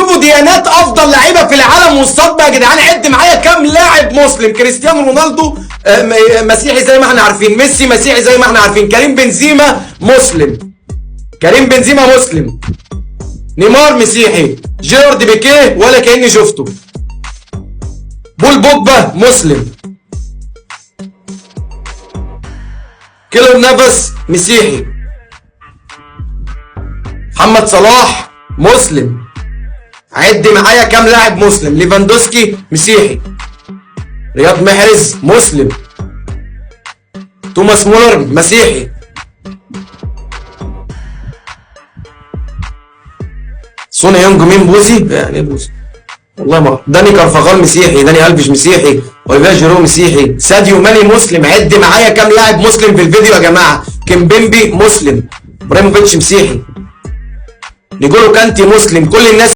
شوفوا ديانات افضل لعيبة في العالم والصدمه يا جدعان. عد معايا كام لاعب مسلم. كريستيانو رونالدو مسيحي زي ما احنا عارفين، ميسي مسيحي زي ما احنا عارفين، كريم بنزيما مسلم، كريم بنزيما مسلم، نيمار مسيحي، جيرارد بيكيه ولا كأني شفته، بول بوجبا مسلم، كيلور نافاس مسيحي، محمد صلاح مسلم. عد معايا كام لاعب مسلم. ليفاندوسكي مسيحي، رياض محرز مسلم، توماس مولر مسيحي، سوني يونج مين بوزي يعني بوزي والله ما، داني كارفاخال مسيحي، داني الفيش مسيحي، اوليفيا جيرو مسيحي، ساديو ماني مسلم. عد معايا كام لاعب مسلم في الفيديو يا جماعة. كيمبيمبي مسلم، ابراهيموفيتش مسيحي، نيجولو كانتي مسلم. كل الناس